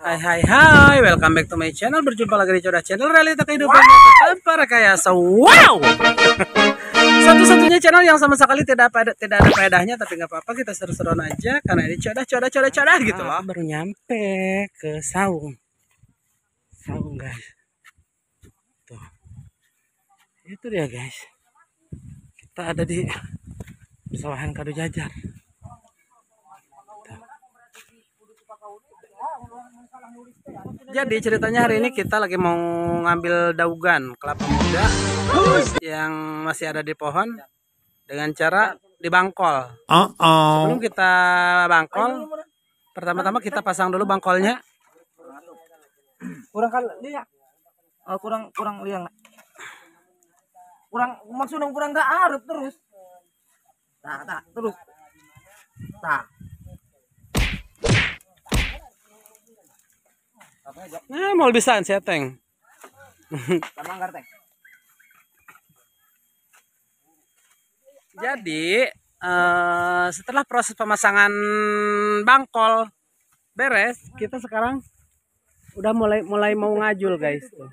Hai hai hai, welcome back to my channel. Berjumpa lagi di Coda Channel, realita kehidupan nyata tanpa rekayasa. Wow. Satu-satunya channel yang sama sekali tidak ada faedahnya, tapi nggak apa-apa, kita seru-seruan aja karena ini coda coda coda coda gitu loh. Baru nyampe ke saung. Saung guys. Tuh. Itu dia guys. Kita ada di persawahan Kadu Jajar. Jadi ceritanya hari ini kita lagi mau ngambil daugan kelapa muda yang masih ada di pohon dengan cara dibangkol. Sebelum kita bangkol, pertama-tama kita pasang dulu bangkolnya. Kurang kan liang. Oh, kurang liang. Kurang maksudnya kurang gak arep terus. Tak terus. Tak. Nah, mau bisa seteng. Jadi setelah proses pemasangan bangkol beres, kita sekarang udah mulai mau ngajul guys. Tuh.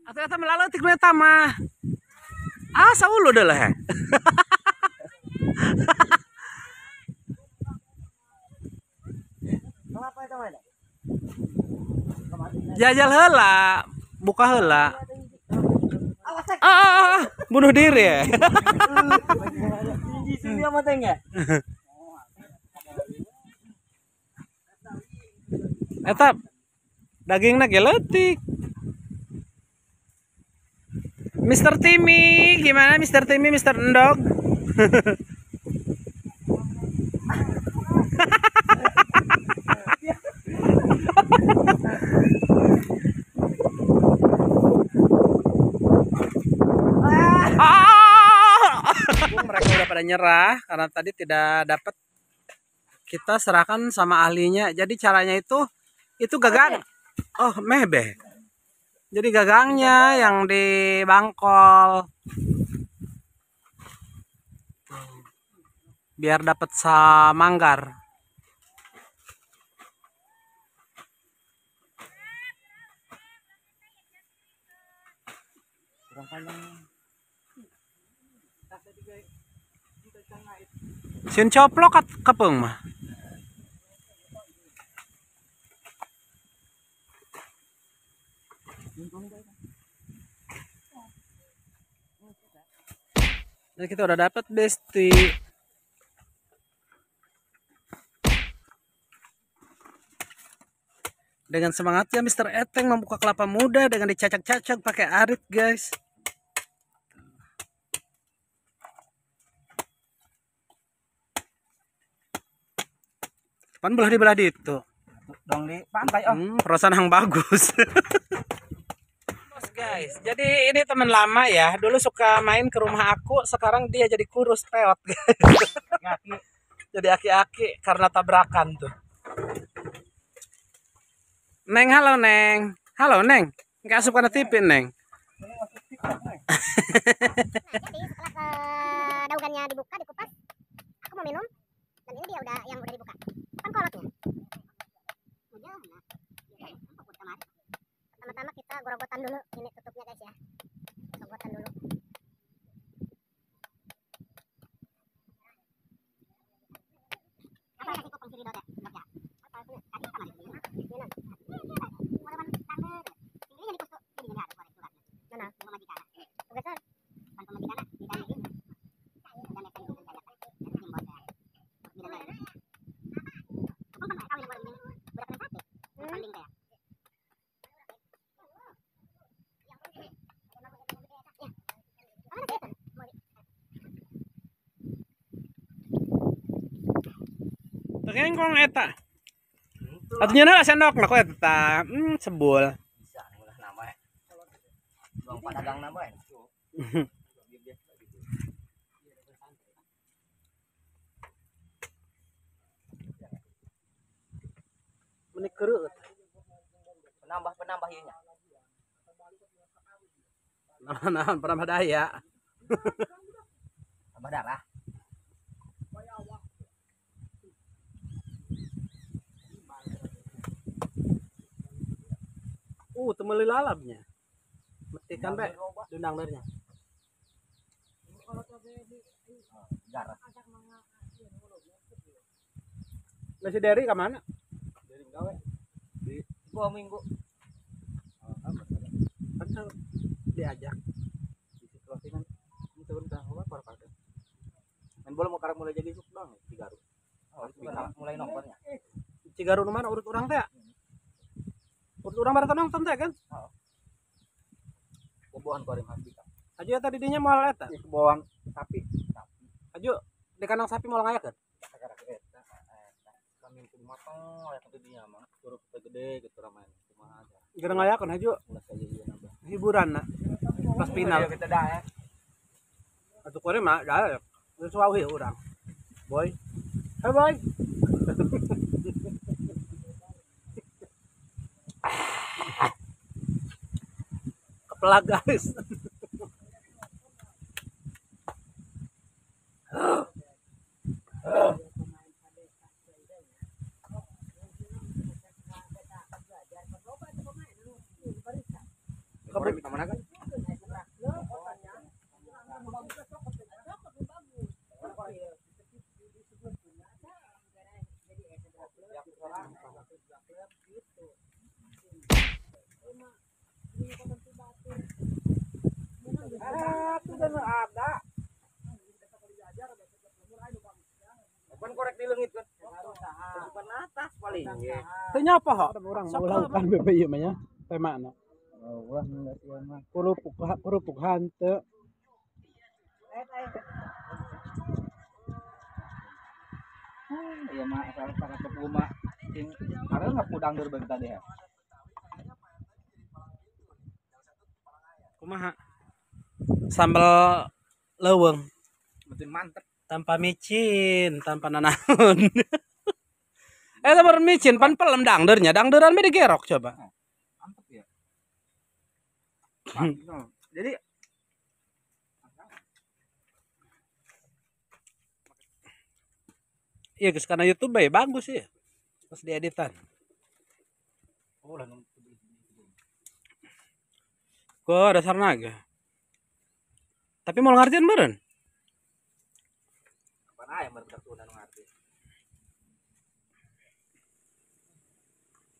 Atau eta melaleutik nu eta mah. Ah, saulo dah lah. Jajal heula, buka heula. Bunuh diri ya. Eta dagingna ge leutik. Mr. Timmy, gimana Mr. Timmy, Mr. Endog? Mereka udah pada nyerah karena tadi tidak dapat. Kita serahkan sama ahlinya. Jadi caranya itu gagang. Oh, mebe. Jadi gagangnya yang dibangkol biar dapat samanggar. Sin coplok kapeung mah. Nah, kita udah dapat besti. Dengan semangatnya Mr. Eteng membuka kelapa muda dengan dicacak-cacak pakai arit guys. Pan belah di belah di itu. Dong di pantai oh. Perasaan yang bagus. Guys, jadi ini teman lama ya. Dulu suka main ke rumah aku, sekarang dia jadi kurus peot. Jadi aki-aki karena tabrakan tuh. Neng, halo Neng. Halo Neng. Enggak asup kana TV, Neng. Nah, jadi setelah daugannya dibuka, dikupas, aku mau minum dan ini dia udah yang udah dibuka. Kan kolotnya. Pertama-tama kita gorogotan dulu ini tutupnya guys ya. Gorogotan dulu. Apa kasih kopong siri dote? Dok ya. Tengkong eta. Atunya lah sendok lah kok eta. Sebul. Bisa ulah nama. Bang padagang nama. Menik keureuh. Penambah-penambah ieu nya. Naon penambah daya. Tambah darah. Temeli lalapnya. Metikan bae dundangdernya. Darah. Masih dari ke mana? Dari gawe. Di 2 minggu. Kan diajak. Di situasi kan ini turun ke apa parah. Main bola mau karek mulai jadi isuk dong Cigaru. Oh, mulai nontonnya. Cigaru nu mana urut urang teh? Urut urang bareng nonton teh kan? Heeh. Boboan kuarim hasbika. Aju eta di dinya moal eta. Keboan sapi. Aju di kandang sapi moal ngayakeun. Sakarek eta. Kami kumatong aya di dinya mah curug teh gede gitu ramain kumaha aja. Geura ngayakeun aju. Ulah saja ieu nambah. Hiburan na. Pas final. Kita dah ya. Atuh kuarim mah dah. Geus wauh urang. Boy. Hey boy. Kepelak guys. Kemana kan? Ada. Kan korek dileungit kan. Bukan atas paling. Teu nyapa hok. Urang ulangkan bebe ieu mah nya temana. Ulah ieu mah. Kerupuk kerupuk hanteu. Iya mah asal sangat kepuma. Sing karena nggak mudang dari bagi tadi ya. Kumaha? Sambal leuweung. Betul mantep. Tanpa micin, tanpa nanaon. Eta baru micin pan pelem dangdernya, dangderan be digerok coba. Mantep ya. Jadi iya guys, karena YouTube ya bagus sih. Pas dieditan. Oh, lah Gua dasar naga. Tapi mau ngartian meureun. Kapan aya meureun kartuna nu ngarti.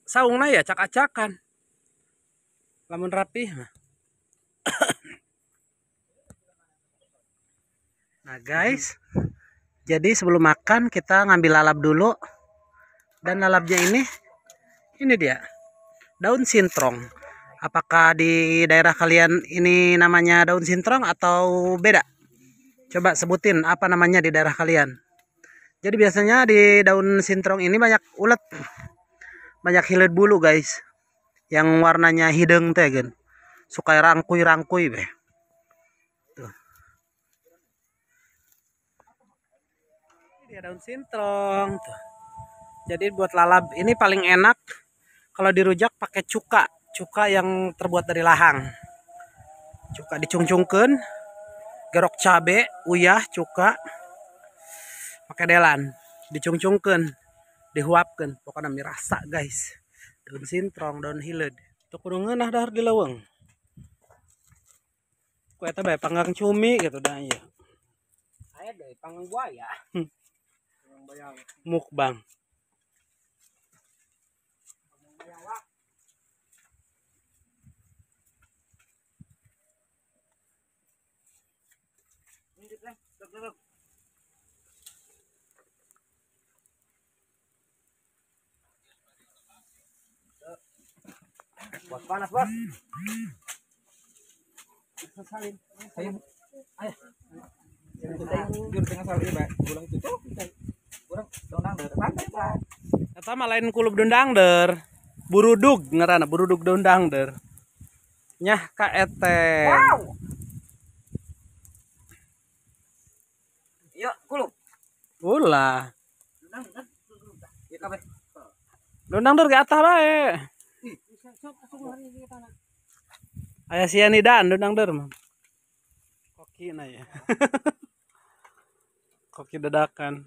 Saungna ya acak-acakan. Lamun rapih mah. Nah guys, jadi sebelum makan kita ngambil lalap dulu. Dan lalapnya ini dia, daun sintrong. Apakah di daerah kalian ini namanya daun sintrong atau beda? Coba sebutin apa namanya di daerah kalian. Jadi biasanya di daun sintrong ini banyak ulet, banyak hileud bulu guys, yang warnanya hideung teh gen, suka rangkuy-rangkuy beh. Tuh. Ini dia daun sintrong tuh. Jadi buat lalap ini paling enak kalau dirujak pakai cuka, cuka yang terbuat dari lahang. Cuka dicungcungkeun, gerok cabe, uyah, cuka, pakai delan, dicungcungkeun, dihuapkeun, pokoknya mirasa guys. Daun sintrong, daun hileud. Tuh kudu ngeunah dahar di leuweung. Ku eta bae panggang cumi gitu dah ieu. Aya deui panggang buaya. Mukbang. Bos panas bos. Salin. Ayo. Eta mah lain kulub dundangder. Burudug ngaranna, burudug dundangder. Nyah ka ete. Wow. Yuk, kulub. Ulah. Ya kabeh. Dundangder ge atah bae. Aya sianidan dundangder mah. Koki na ya. Koki dadakan.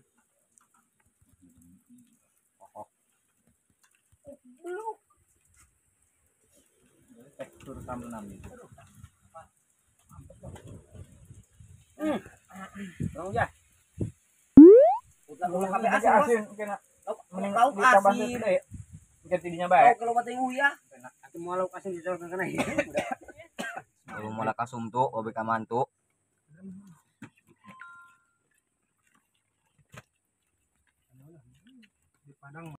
Tekstur sambal itu. Bang ya. Asin kena. Mending ditambah asin. Ganti dinya bae. Kalau mati ya. Atuh moal lauk asin dicolok kana ieu. Kalau moal kasum tuh obek mantu. Di Padang.